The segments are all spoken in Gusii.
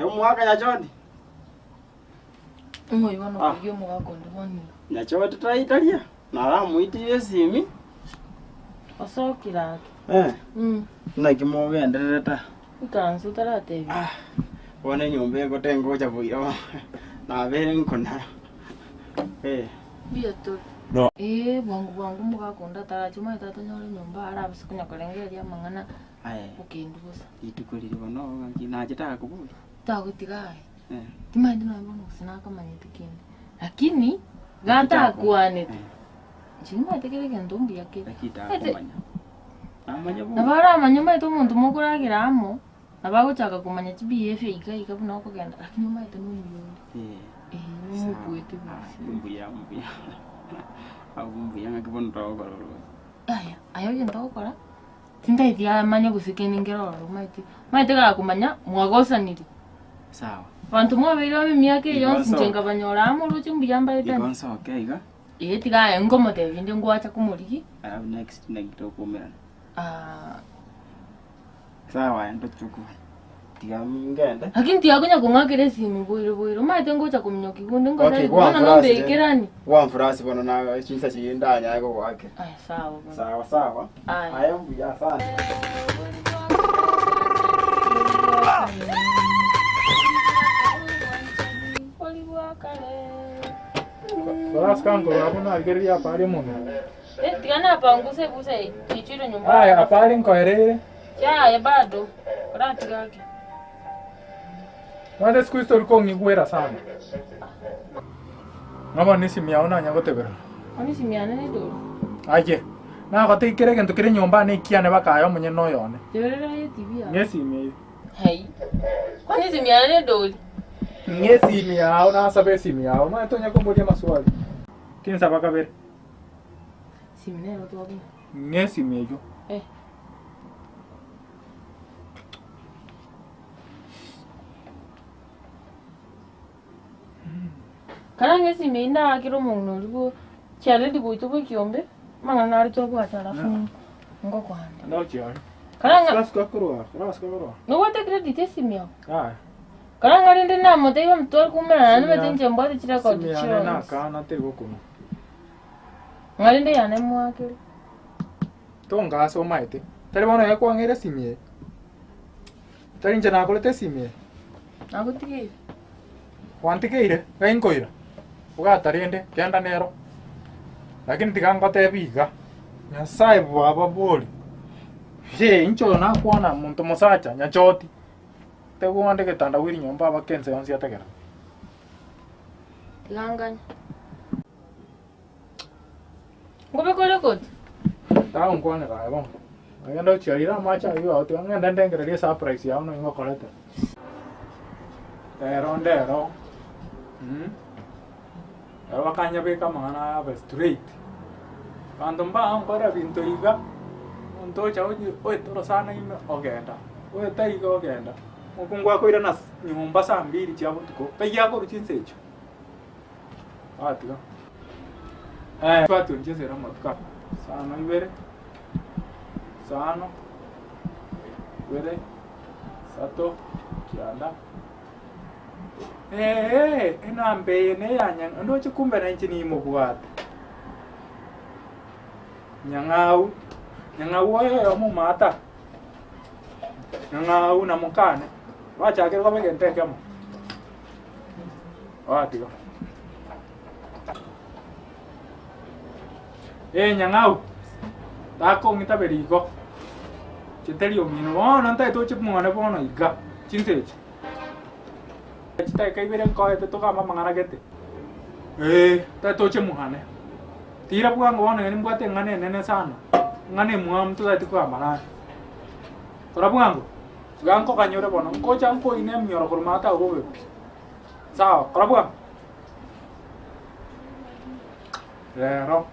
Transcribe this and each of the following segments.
Omwaka Nyachoti. Ng'o oyo bono Ah. okorigia omogaka onde bono iga? Nyachoti taitaria, naramoitirie esimi. Osokire ake. Eh, Mm. naki mogendererete aa? Ikaransa otaratebia. Ah, bono enyomba egotenga gocha boira bono, nabeire nkonara. Eh. Mbuya tore. No. Ee, bwango bwango omogaka onde ataracha omanyete atonyore nyomba arabase konya korengereria amang'ana Aye, okendu bosa. rituko riria bono ng'aki nachete agakoboria. Tagotiga aye. Eh. Timanyeti nonya bono gose nakamanyete kende. Lakini, gatakwanete, inche nimanyete kera egento mbuya kere. Lakini takomanya. Namanye bobe. Nabo aramanye omanyete omonto mokoragera amo, nabo agochaka komanya chibehavior iga iga buna okogenda, lakini omanyete nomuya ore. Eh. Eeh, nomobuete gose. Mbuya mbuya. Abwo mbuya ng'aki bono togokora oroche. Yaya, aye egento ogokora, Tintageti amanye gose kende nkere ororo omanyete, omanyete gakomanya mwagosanire. Sawa. Abanto mwabeire amo emiaka eye Igo yonsi inche nsoke. nkabanyora amo oroche mbuya Igo mbaetane. nsoke iga. Ee tiga aye nkomotebia inde ngwacha komorigia. Alafu next naki tokoumerana. Ah. Sawa aye ntoche tokwane. Tiga ngende. Lakini tiakonya kong'akera esimi boire boire, omanyete ngocha kominyokia konde Okay, ngosari bono gwamfurasi rende. nombekerani. Gwamfurasi bono na chinsa chiria ndanyare gogoakera. Aya sawa bono. Sawa sawa. Aya. Aye mbuya asante. Korasika nkorora abwo narigereria apari omonwe. Eh, tiga napanguse ebusa echire nyomba. Aya apari nkoereire. Yaya bado. Oratiga ake. Omanyete siku hizi tori kong'igwera sana. Ng'a bono esimi yao nanya gotebera. Bono esimi yane nedoro. Aye, nagotebia kera egento kere nyomba ane ekiane baka aye omonyene noyo one. Teberera aye TV yao. Ng'a esimi eye. Hai. Kwani esimi yane nedori. Ng'a esimi yao nasaba esimi yao. Omanyete onya komboria amaswali. Tinsaba kabere. Esimi nero twabuna. Ng'a esimi eyio. Eh. Kara esimi eyio ndagakera omong'ina oria bwo chiaredi goitwa bwa ekiombe, amang'ana nare twabwate alafu ngokwane. Ndoche aria. Kara ng'a Rasuka korwa, rasuka korwa. nobwate credit esimi yao? Yaya. Kara ng'a rende namotebia tware koumerana naende Esimi omanyete ya- inche mbwate chirecord Esimi yane chionsi. nakana teri gokunwa. Ng'a rende yane moakere. Tongasa omaete. Tari bono onye kwang'eire esimi eye. Tari inche nakorete esimi eye. Nagotigeire. Gwantigeire, ngai nkoira. Bwata rende, genda nero. Lakini tiga ngotebie iga, Nyasaye bw'ababori, hee, inche oyo nakwana monto mosacha, nyachoti, tegwande getandawiri nyomba abake ense yonsi ategera. Tiga nganye. Ngobeke ore koti? Tagonkwanera aye bono. Agende ochiarire amache ayio ao tiga ng'ende ndengererie esurprise yao nonye ngokorete. Rero ndero mh, ero bakanyabeka amang'ana aya abe straight. Abanto mbagonkora ebinto iga, omonto ocha ochi oete orosana ime ogenda, oete iga ogenda. Omokungu akoirana nyomba saa mbiri chia botuko, taiyo akorwa chinsa echio. Batiga. Eh, twatwenchesera amatuko aya. Sano ibere, sano, ibere, isato, kianda. Eeh, enamba eye neya Nyang'au, ndoche kumbe na inche nimobwate. Nyang'au, Nyang'au oyo oyomo omata, Nyang'au na mokane, bachakire koba egento ekemo. Gwatiga. Ee nyang'au, takong'itaberia igo, inche teri omino, bono ntagete oche mwane bono iga, chinsa echi. Chidakika ibere nkoete togambe amang'ana gete, ee, ntagete oche mwane. Tira bwango bono iga nimbwate eng'ana enene sana, eng'ana emwamu totagete kogamba naye. Kora bwango. Tiga nkoganyore bono, nkocha nkoine emioro korwa maate agwo bobe pi. Sawa, kora bwango. Rero,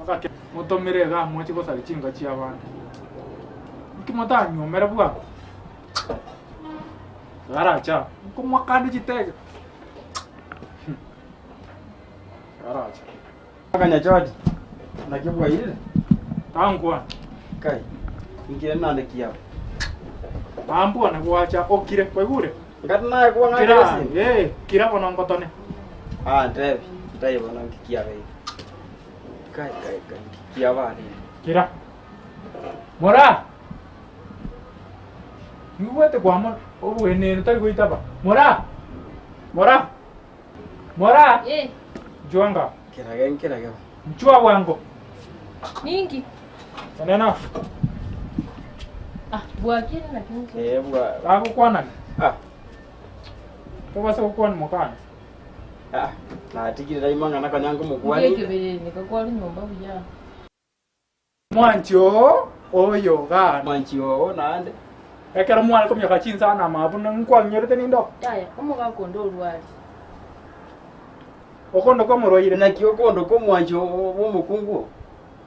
mpaka motomire igaa moche gosaria chinka chi'abande. Nki motanyuomere bwango? Garacha aa, nkomoakande chitege. Garacha. Akanyachoti, naki bwairire? Tankwana. Kai, inki rende naende kiabo? Bambwane gwacha okire, kwaigure? Ngati naye kwang'akera Kira, esimi. eh, kira bono ngotone. Ah, ntebi, ntebi bono nki kiabeire. Kai, kai, kai, nki kiaba rende. Kira. Mora. Nigwete kwamo obwenenu tari goitaba. Mora. Mora. Mora. Eh, Nchwa nga. Kerage nkerage. Nchwa bwango. ninki? Tenena. Ah, bwakire naki nche. Eh, bwa. Bagokwanani. Ah, Tobasa gokwana mokana. ah, natigire rai mang'ana konya Ndiye ngomokwanire. kebere nikakwari nyomba buya. Mwanchi oo oyo gana. Mwanchi oo naende. Ekero mware kominyoka chinsana amabu nkwang'inyorete ninde oo. Yaya, omogaka onde orware. Okondoka omorwaire. Naki okondoka omwanchi oo bw'omokungu oo.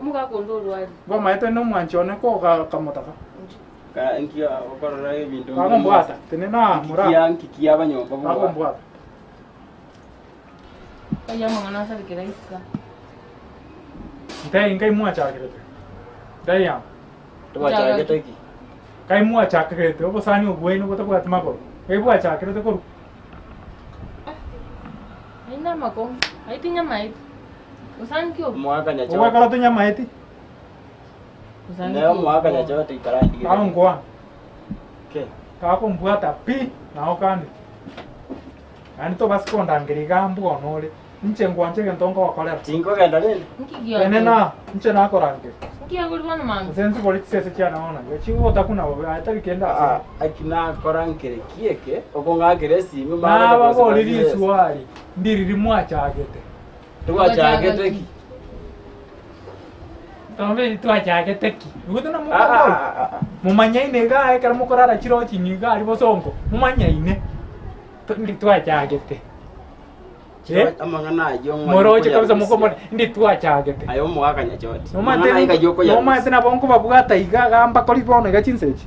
Omogaka onde orware. Ngomaete nomwanchi one kogakamotaka. Ka nki okorora ebinto Bagombwata, tenena mora. Nki nki kiaba nyomba bwa. Bagombwata. Ayio amang'ana asabekera isiko. Ntei nkai mwachakerete. Ntei amo. Twachagete ki? Kai mwachakerete obosani obwo bwaino botabwati magoro. Kai bwachakerete korwa. Aye namakong'u, aye tinyamaeti. Gosani ki obwo? Omogaka Nyachote. Ogwekora tonyamaeti. Gosani Nere ki obwo? omogaka Nyachote ikarandigere. Kagonkwana. Ke. Kagombwata pi naokanire. Naende tobasi kondangeria iga mbwono ore, inche ngwanche egento ngogokorera. Tinkogenda rende. Nki giakori? Tenena, inche nakorangeria. Nki giakori bono mambia? Gose nsibore chisese chiane bono iga, chigotakuna bobe, aye tari kende ase Ah, aki nakora nkere ki eke, okong'akera esimi mara Nababori gose chisese. risuari, ndiriri mwachagete. Twachagete ki? Tombe twachagete ki? Nigo tuna Ah, mokobori. ah, ah, ah. Momanyaine iga ekero mokorara chiroching'i iga aria bosongo, momanyaine. Ndi twachagete. Eh? Amang'ana ayio ng'o Moroche kabisa okoyarusia. mokomona ndi twachagete. Aye omogaka Nyachoti. Nomanyete Amang'ana ayio kaiyia okoyarusia. nomanyete nabo nkobabwata iga iga mbakori bono iga chinsa echi.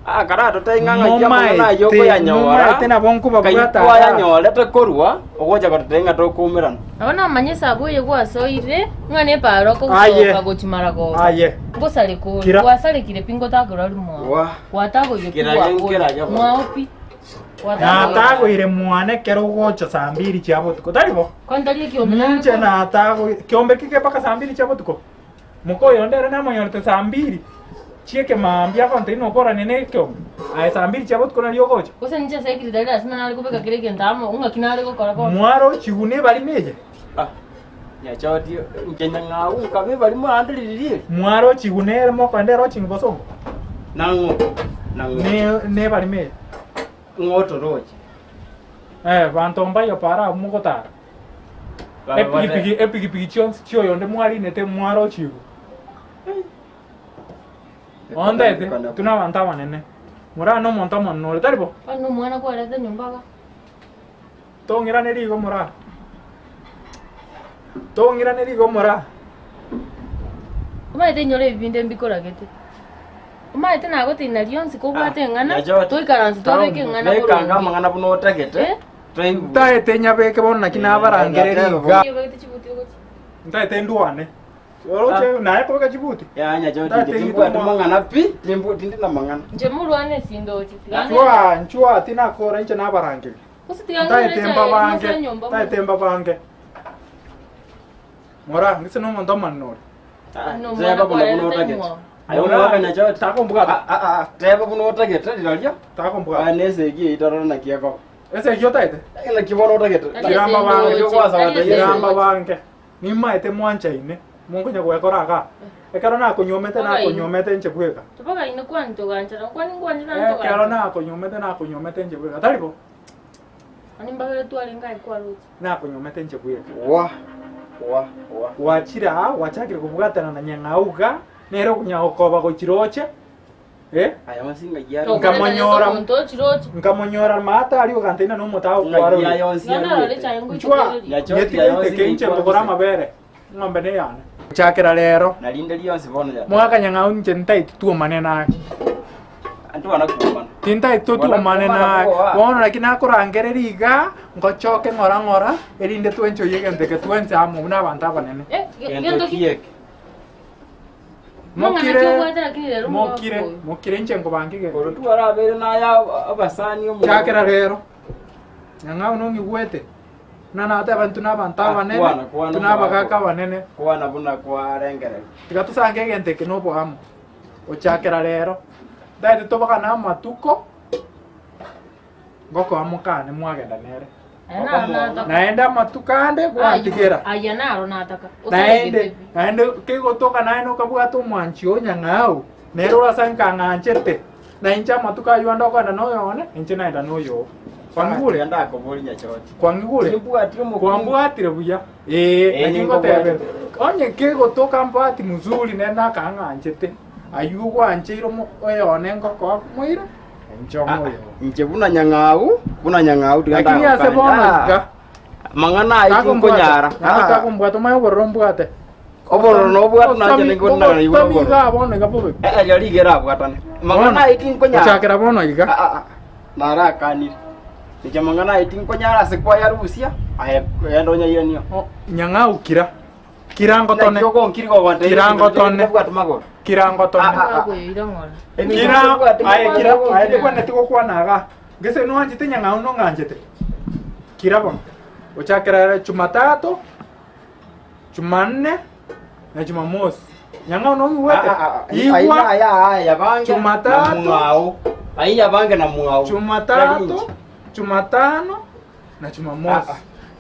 Ah, karatotebi ng'a ng'aki amang'ana ayio Momaete, okoyanyora. momaete nabo nkobabwata Kai iga. kwayanyorete korwa, ogocha gototebia ng'a tokoumerana. Nabo namanya esabu eye gwasoire, ng'a neparo Aye. okogosoka gochia maragoba. Aye. Ngosareka ore, Kira. gwasarekire pi ngotakorwa ri mwao. Wa. Gwatagoire pi Kerage gwakora. nkerage bono. Mwao pi. Gwatagoire. Natagoire mwane ekero ogocha saa mbiri chia botuko, tari bo? Kwani tari ekiombe nare Inche korwa? natagoire, kiombe kike mpaka saa mbiri chia botuko? Moka oyonde ere namonyorete saa mbiri chi'ekemaambia agontebia nokorania nekeombe, aye saa mbiri chia botuko nario ogocha. Gose ninche ase ekiri tari lasima nare kobeka kera egento amo, ng'aki nare gokora bono? Mwarochigwa nebarimo eye? Ah, Nyachoti, inche nyang'au nkabe ebarimo naende ririri eri. Mwarochigwa nere mokoenda eroching bosongo? Nang'o? Nang'o? Ne nebarimo eye? Ng'o otoroche? Eh, banto mbayo para abwo mogotara. Epigipigi epigipigi chionsi chioyonde mwarinete mwarochigwa. Ontaete, intwe na abanto abanene. Moraa na omonto omonene ore, tari bo? Bono nomwana kwarete nyomba iga. Tong'iranerie igo moraa. Tong'iranerie igo moraa. Omanyete inyore ebi binde mbikoragete. Omanyete nagotebi na rionsi kobwate eng'ana, Nyachoti. toikaranse tobeke eng'ana Bekanga boronge. amang'ana buna otagete, Eh? toigwe. Ntaete nyabeke bono naki nabarangereria iga. Obegete chibuti ogochia. Ntaete ndwane. Oroche naye kobeka chibuti. Yaya Nyachoti, Ntaete inche timbwati ng'itwa mang'ana pi, timbu- tindi na mang'ana. Inche morwane esindoche. Tiga ng'ende. Nchwa, nchwa tinakora inche nabarangeria. Gose tiga ng'ende Ntaete echae mbabange, ase enyomba ntaete mbabange. Mora, ng'ise nomonto omonene ore. Ah, Nono Teba omwana buna buna kwarete otagete. mwao. Aye omwaka Nyachoti. Takombwata. Ah, ah, ah, teba buna otagete rirorio. Takombwata. Aya nesegi eyio torore naki ekoba. Esegi otaete? Eh, Naki bono otagete. Tari Kiramba bange, esendoche, Okwasaba tari tari Kiramba esendoche. bange. Nimaete mwanchaine, monkonya gwekora igaa. Ekero nakonyuomete Bakaine. nakonyuomete inche bweka. Tobagaine kwani toganchera, kwani nkwanchera Ekero ntoganchera. nakonyuomete nakonyuomete inche bweka. Tari bo? Kwani mbabere twarenge aye kwaroche. Nakonyuomete inche bweka. Wa, wa, wa. Gwachire aa, gwachakire kobwatana na nyang'au iga, nere okonya gokoba gochiroche, eh, Aya masinga giare. Nkamonyora. Omonto ochiroche. nkamonyora maate aria oganteina na omotago Ng'ai kwarorire. yaye onsi Ng'ana arore aruete. echae Nchwa, ngoitekererie. Nyachoti nyetiga yaye onsi iteke inche ngeikwa nkogora gose. amabere, eng'ombe neyane. Gochakera rero, Na rinde rionsi bono yata. mwaka nyang'au inche ntaeti twomane naye. Ntwana kuomana. Tintaeti totwomane naye. Bono naki nakorangereria iga, ngochoke ng'ora ng'ora, erinde twenchoyie egento eke twense amo buna abanto abanene. Eh, Gento gento ki? kieke. Mang'ana Mokire, ki obwate lakini rero mokire, omogaka oyo. mokire inche nkobange egento Korwa eke. twarabeire naye abasani omo. Chakera rero, Nyang'au nong'igwete, buna nateba intwe na abanto Ah, abanene, kwana, kwana intwe na abagaka omogaka. abanene. Kwana buna kwarengereria. Tiga tosange egento eke na oboamo, gochakera rero, ntagete tobagane amatuko, ngokoa mokane mwagenda nere. Aya naro nataka. Naende amatuko ande gwantigera. Aya naro nataka. Naende, naende kegotoka naende okabwata omwanchi o nyang'au, nere orase nkang'anchete, na inche amatuko ayio ande okogenda na oyo one, inche naenda na oyo oo. Kwang'igure? Ndakoboria nyachoti. Kwang'igure? Timbwati omokungu. Kwambwatire buya. Ee, Eh, naki ninkobwate. ngotebera. Onye kegotoka mbwati mzuri nere nakang'anchete, ayio gwancheire omo oyo one ngokoa moire, Inche omoyo. Inche buna nyang'au, buna nyang'au tiga Lakini ase bono ndagokania. iga, Amang'ana ayio takombwata. tinkonyara. Naende Ah, takombwata, omanye obororo mbwate. Obororo nobwate nache nigo naraigwe Ogosomi obororo. iga bono iga bobe. Eh, erio rigera abwatane. Amang'ana ayio tinkonyara. Gochakera bono iga. Ah, ah, ah. Narakanire. Inche amang'ana ayio tinkonyara ase kwayarusia, aye genda onyairanio. O, Nyang'au kira. Kirangotone. Naki ogonkiri gogontebia Kirangotone. nabwate magoro. Kirangotone. Ah, ah, ah. Akoyoira ng'ora. Kira aye kira aye tebwenereti gokwana iga. Gese nwanchete nyang'au nong'anchete. Kira bono. Gochakera ere Jumatatu, Jumanne na Jumamosi. Nyang'au nong'igwete? Igwa Jumatatu, Aiyabange na mwao. Jumatatu, Jumatano na Jumamosi.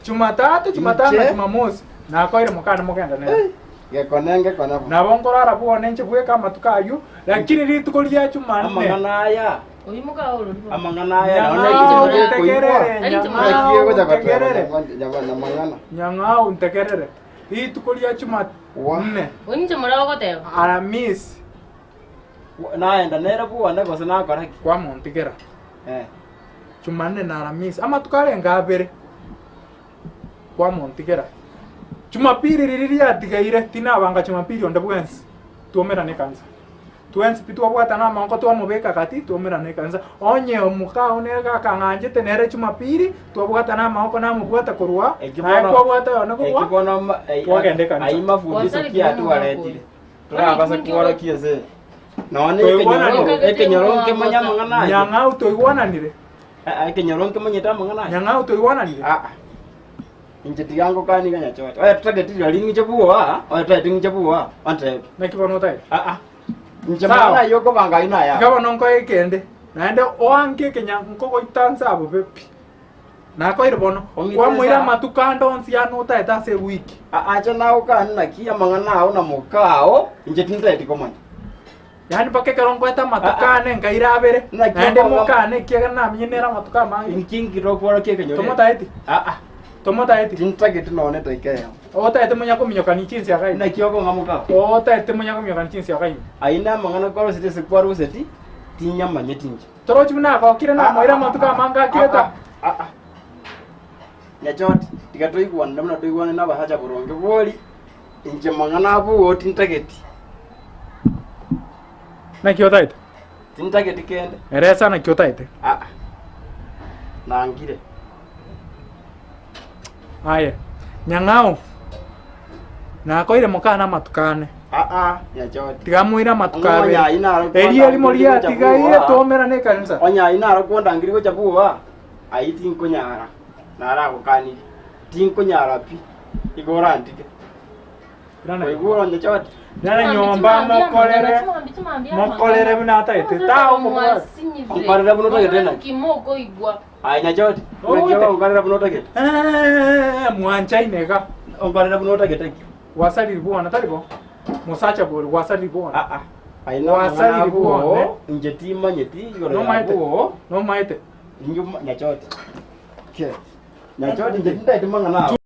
Jumatatu, Jumatano na Inche? Jumamosi nakoire mokane mogende nere. Gekone ngekone bo. Nabo nkorara bwone inche bweka amatuko ayio, lakini rituko ria Jumanne Amang'ana aya, Oyio moka orori bono. amang'ana aya Nyang'au naona Nyang'au, ntegerere, Ari inche nyang'au ntegerere, Nyang'au nyang'au ntegerere. Rituko ria Jumanne, Oyio inche more ogoteba. Aramisi Naenda nere bwone gose nakora ki? kwamontigera. Eh. Jumanne na Aramisi, amatuko arenge abere, kwamontigera. Jumapili riria riatigaire, tinabanga Jumapili onde bwensi, twaumerane ekanisa. Twensi pi twabwatana amaboko twamobeka gati, twaumerana ekanisa. Onye omokao nere gakang'anchete nere Jumapili, twabwatana amaboko namobwata korwa, Eki naye bono- kwabwata oyone Eki korwa, bono ma- twagenda ekanisa. Ai mafundisho Gwasareka ki omogaka atwaretire. oyo. Torabasa Onye kworokia ase. Nonye Toigwananire. ekenyoro ekenyoro nkemanya amang'ana aya. Nyang'au toigwananire, Eh, eh, Ekenyoro nkemanyete amang'ana aya. Nyang'au toigwananire. Ah, ah. Inche tiga ngokaniga nyachote. Oye tutageti rirorio ng'iche bwoa, oye tutageti ng'iche bwoa, ontebi. Naki bono otaete? Ah ah. Inche Sawa. mang'ana ayio okobanga ayio naya. Iga bono nkoe ekende, naende oange ekenya nkogoita nse abobe pi. Nakoire bono, Ong'ite kwamoira nsa. amatuko ande onsi ane otaete ase ewiki. Ah, Acha nagokani naki amang'ana ao na mokao, inche tintageti komanya. Yaani mpaka ekero nkoete amatuko Ah, ah. ane nkaira abere, Naki naende okoba- mokane ekiagera namenye nere amatuko amange. Inki nkirokorokia ekenyoro? Tomotaeti? Ah ah. Tomotaeti? Tintageti nonye etaika eyemo. Otaete monya kominyokania chinsi aka ime? Naki okong'a mokao? Otaete monya kominyokania chinsi aka ime? Ayio namang'ana kwaruseti ase kwaruseti, tinyamanyeti inche. Torochi buna agokire namoire amatuko amange akire ta? Ah, ah. Nyachoti, tiga toigwanane buna toigwanane nabasacha boronge bori, inche mang'ana abwo tintageti. Naki otaete? Tintageti kende. Eresa naki otaete? Ah, ah. Nangire. Aye, nyang'au, nakoire mokana amatuko ane. Ah, ah, Nyachoti. Tiga moire amatuko Onye abere. ayio naro Erio erimo kwandangiri gocha riatigaire bwoa. twaumerane ekanisa. Onye ayio naro kwandangiri gocha bwoa, ayio tinkonyara, naragokanirie. Tinkonyara pi, igo orantige. Oigure onye choti. Nere nyomba mokorere mokorere buna atagete. Tago mobwate. Onkorere buna otagete naki? Kimokoigwa. Aye nyachoti. Ogote. Naki onkorere buna otagete. Eh, mwanchaine iga. Onkorere buna otagete ki? Gwasariri bwona tari bo? Mosacha bori gwasariri bwona. Ah ah. Aye Gwasariri namang'ana abwo, bwone. inche timanyeti igoro Nomaete? yabwo. Nomaete? Inche nyachoti. Ke. Nyachoti inche tindagete mang'ana abwo.